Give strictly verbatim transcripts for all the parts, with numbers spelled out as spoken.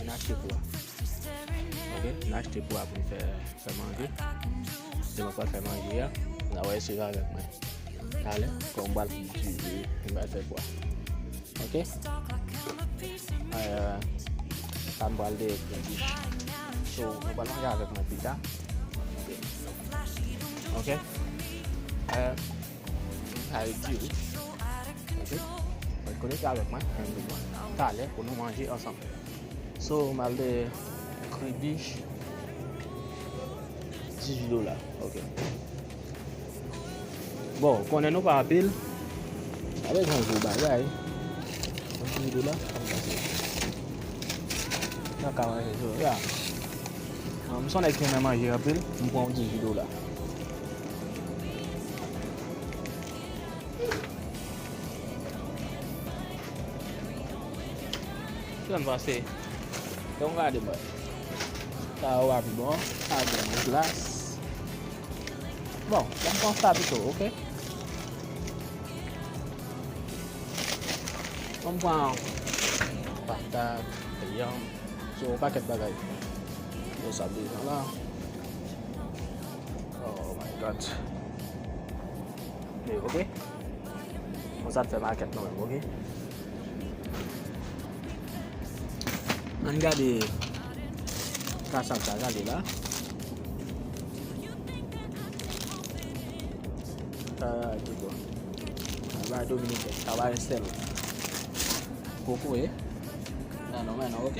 N achte pwa. Ok, n achte pwa pou n fè, fè manje. Depi mwen pral fè manje a, n a wè, swiv avèk mwen. Talè, kòman m pral itilize, m pral fè pwa. Ok? Euh, sa m pral de kribich. So, nou pral manje avèk mwen pita. Ok? Euh, sa e diri. Ok? Mwen konekte avèk mwen, talè pou nou manje ansanm. So, m al de kribich dizuit dola. Ok. Bon, konnen nou pa anpil. Pa bezwen gwo bagay. Dizuit dola, sa m pase. Nan ka manje so, ya. M se yon nèg ki renmen manje anpil, m pran yon dizuit dola. Sa n pase? Donk, gade, bòy. Sa yo pa pi bon. Sa gen mwen glas. Bon, ban m pran sa pito, ok? Ban m pran patat, yanm, so, yon pakèt bagay. Yo sa bezwen la. Oh my God. Men, ok. Konsa n fè makèt nou menm, ok? Ann gade kasab sa, gade la. Sa, ki bon. Sa bay dominiken, sa bay sèl. Poko, eh? Non, non, men non, ok?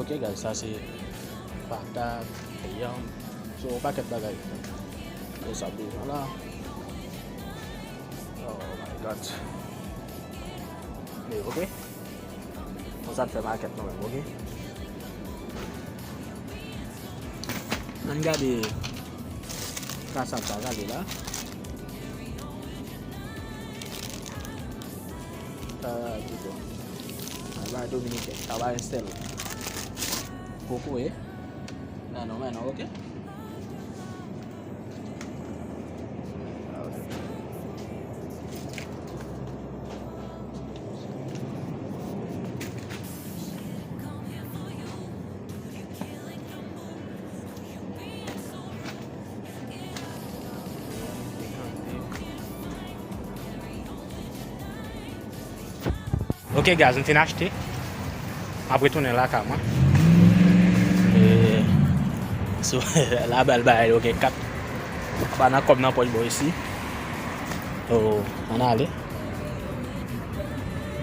Ok, guys, sa se patat, yanm, so, yon pakèt bagay. E sa bezwen la. Oh my God. Men, ok. Konsa n fè makèt nou menm, ok? Ann gade kasab sa, gade la. Sa, ki bon. Sa bay dominiken, sa bay sèl. Poko, eh? Non, non, men non, ok? Ok, guys, m fin achte. M ap retounen lakay mwen. E, so, la bèl bagay, ok, kat. Pa nan kòb nan pòch bò isi. Oh, ann ale.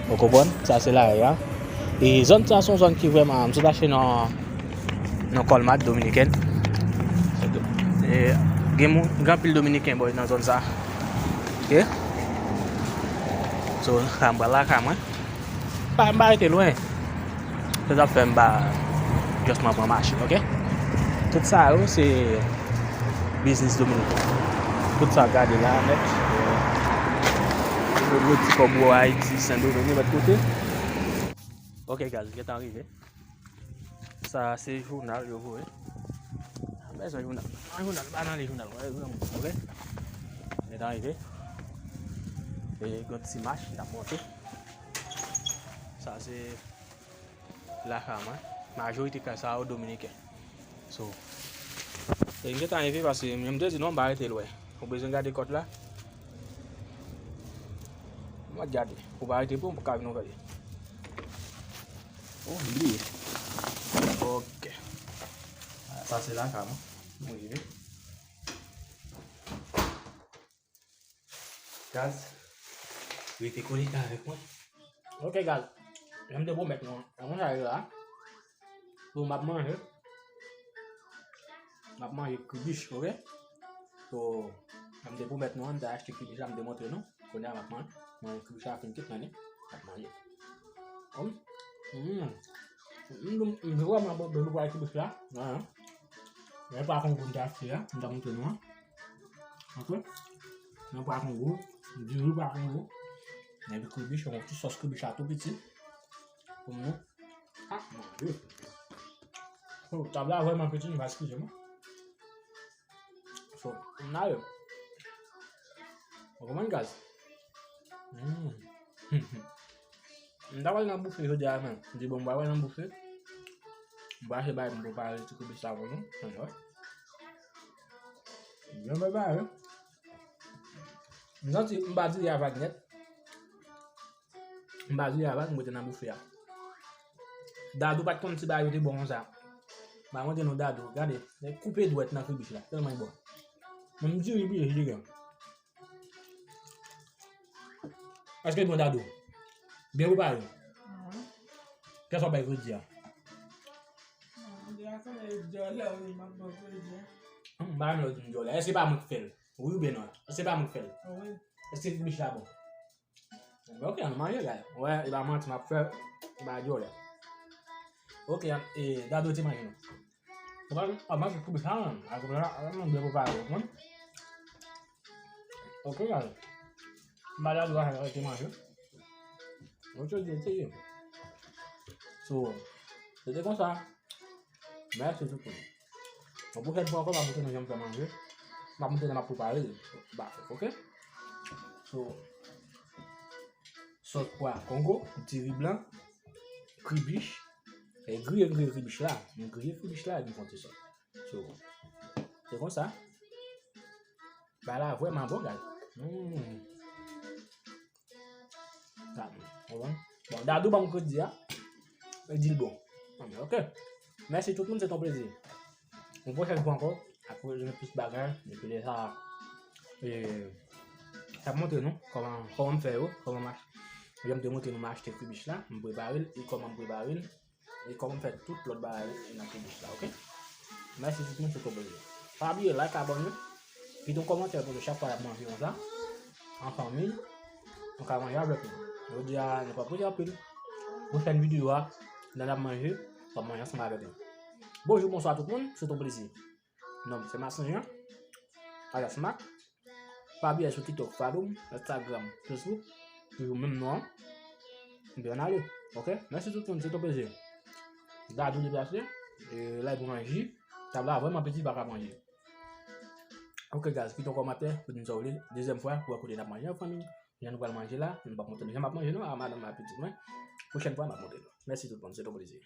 Ou konprann? Sa se lari a. E zòn sa se yon zòn ki vrèman, m sot achte nan, nan Colmart dominiken. E, gen moun, gen anpil dominiken bò nan zòn sa. Ok? So, sa m pral lakay mwen. Pa, m pa rete lwen. Se sa fè m pa just man pran machin, ok? Tout sa yo, se biznis dominiken. Tout sa gade la, nèt. Yo, yo ti kòb yo Ayiti, Sendomeng, nenpòt kote. Ok, guys, gentan rive. Sa se jounal yo voye. Bezwen jounal. Nan jounal, pa nan li jounal, ok? Gentan rive. E, gwo ti mach, n ap monte. Sa se lakay mwen. Majorite kay sa yo dominiken. So, e m gentan rive paske m te di non, m pa rete lwen. Ou bezwen gade kòt la? M ap gade. Ou pa rete pou m ka vin ou gade. Oh, m bliye. Ok. Sa se lakay mwen. M rive. Guys, rete konekte avèk mwen. Ok, guys. Jan m te pwomèt nou an, konsa ye la. So, m ap manje. M ap manje kribich, ok? So, jan m te pwomèt nou an, m te achte kribich la, m te montre nou. Kounye a, m ap manje. Manje kribich la fin kit, men, m ap manje. Hum. Mm. Mm, mm, m vrèman bon, bon, bon, kribich la. Wi, wi. Men pa konn pou m te achte a, m ta montre nou an. Ok? Nan pwa Kongo, diri pwa Kongo. Epi kribich, yon ti sòs kribich la tou piti. Pou nou. Ah, mon Dieu. Oh, tab la vrèman piti, nou va eskize mwen. So, n ale. Ou konprann, guys? Mm. M ta pral nan boufe jodi a, men. M di, bon, m pral nan boufe. M pral achte bagay pou m prepare ti kribich la pou nou. Ann wè. Byen prepare. M santi m pa diri a vag nèt. M pa diri a vag, m rete nan boufe a. Dadou pa t konn ti bagay yo te bon konsa. M a montre nou Dadou. Gade, li koupe dwèt nan kribich la. Tèlman li bon. Men m diri plis, li gen. Èske l bon, Dadou? Byen prepare. Mhm. Kèlsa w bay kredi a? Mhm, deja sanble dyòlè, wi, m ap ba w kredi a. Hmm, m pa renmen lè w di m dyòlè. Èske se pa mwen ki fè l? Wi oubyen non? Èske se pa mwen ki fè l? Wi. Èske kribich la bon? Ok, ann manje, guys. Wè, e pa manti m ap fè, e pa dyòlè. Ok, e, Dadou te manje nou. Ou pa, a, manje kribich la, non. A, kribich la, a, nou byen prepare, ou konprann? Ok, guys. M pa Dadou a rete manje. Mwen te di, te ye. So, se te konsa. Mèsi tout moun. Bon, pwochèn fwa ankò, m ap montre nou jan m fè manje. M ap montre nou m ap prepare l. Ba, ok? So, sòs pwa Kongo, diri blan, kribich. E griye, griye kribich la. M griye kribich la, epi m fè yon ti sòs. So, se konsa. Bagay la vrèman bon, guys. Mm. Sa bon. Bon, Dadou ban m kredi a. Li di l bon. Ok. Mèsi tout moun, se ton plezi. Yon pwochèn fwa ankò, ap prezante plis bagay, epi lè sa, e, m ap montre nou kòman, kòman m fè yo, kòman m ach-, jan m te montre nou m achte kribich la, m prepare l, e kòman m prepare l. E kòman m fè tout lòt bagay nan kribich la, ok? Mèsi tout moun, se te yon plezi. Pa bliye like, abòne, kite yon kòmantè pou nou chak fwa n ap manje konsa. An fanmi, nou ka manje avèk nou. Jodi a, nou pa poze anpil. Pwochèn videyo a, lè n ap manje, w ap manje ansanm avèk nou. Bonjou, bonswa tout moun, se te yon plezi. Non m se Max Jean, alyas Max. Pa bliye sou TikTok, follow m, Instagram, Facebook, toujou menm non an. Epi ann ale. Ok? Mèsi tout moun, se ton plezi. Dadou deplase, e, la pou manje. Tab la vrèman piti, pa ka manje. Ok, guys, kite yon kòmantè pou di m sa w vle. Dezyèm fwa, pou wè kote n ap manje an fanmi. Jan nou pral manje la, m p ap montre nou jan m ap manje non, a madanm m ak pitit mwen. Pwochèn fwa, m ap montre nou. Mèsi tout moun, se ton plezi.